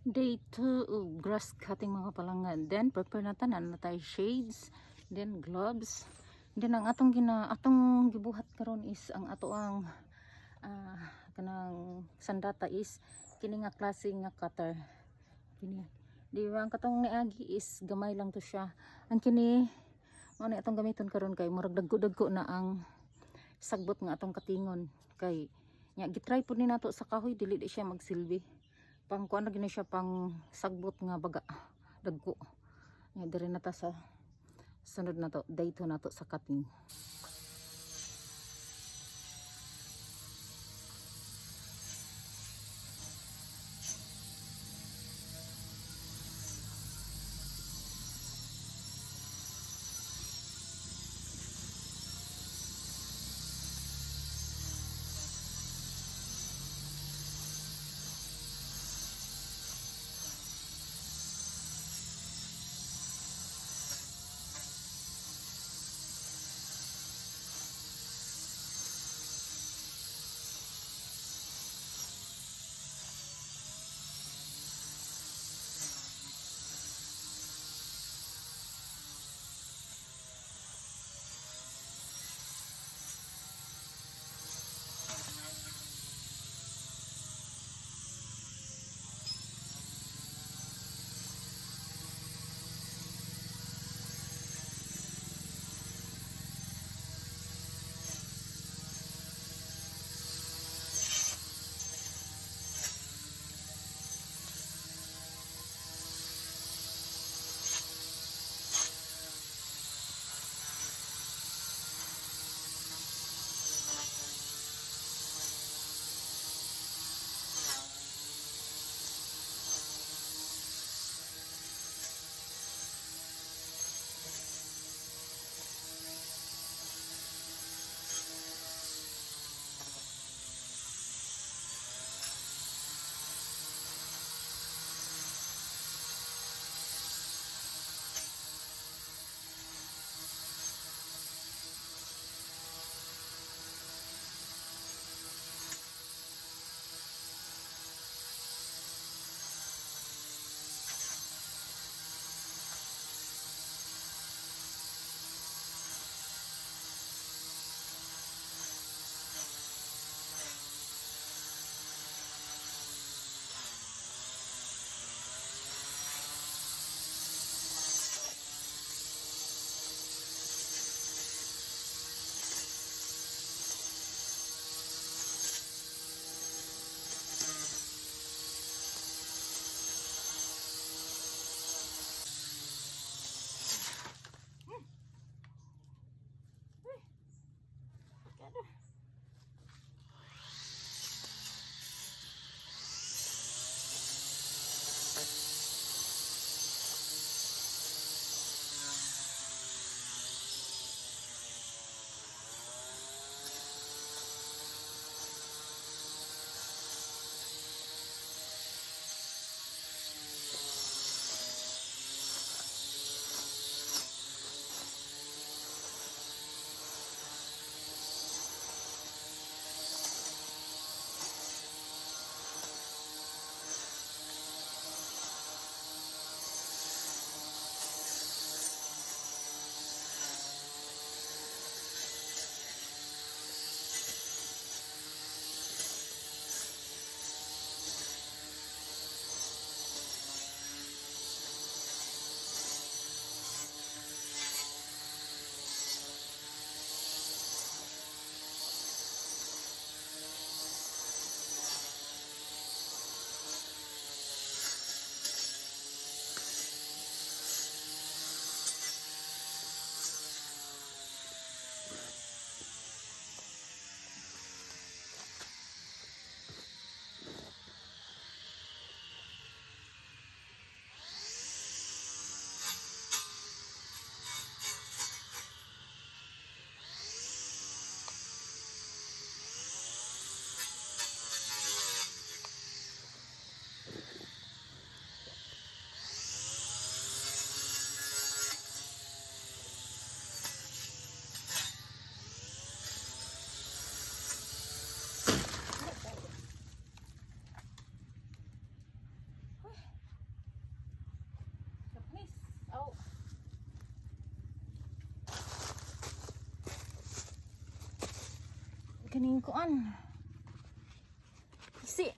Day 2 of grass cutting, mga palangga. Then prepare na tanan na tayo, shades, then gloves. Then ang atong gina atong gibuhat karon is ang ato ang kanang sandata is kini nga klase nga cutter. Kini. Di ba ang katong niagi is gamay lang to siya. Ang kini mao ni atong gamiton karon kay murag dagko-dagko na ang sagbot nga atong katingon kay nya gitry pud ni nato sa kahoy, dili di siya magsilbi. Pang kuan na gini siya, pang sagbot nga baga dagko. Nya diri na ta sa sunod na to, day 2 na to sa cutting. Kaning kuan. Isi.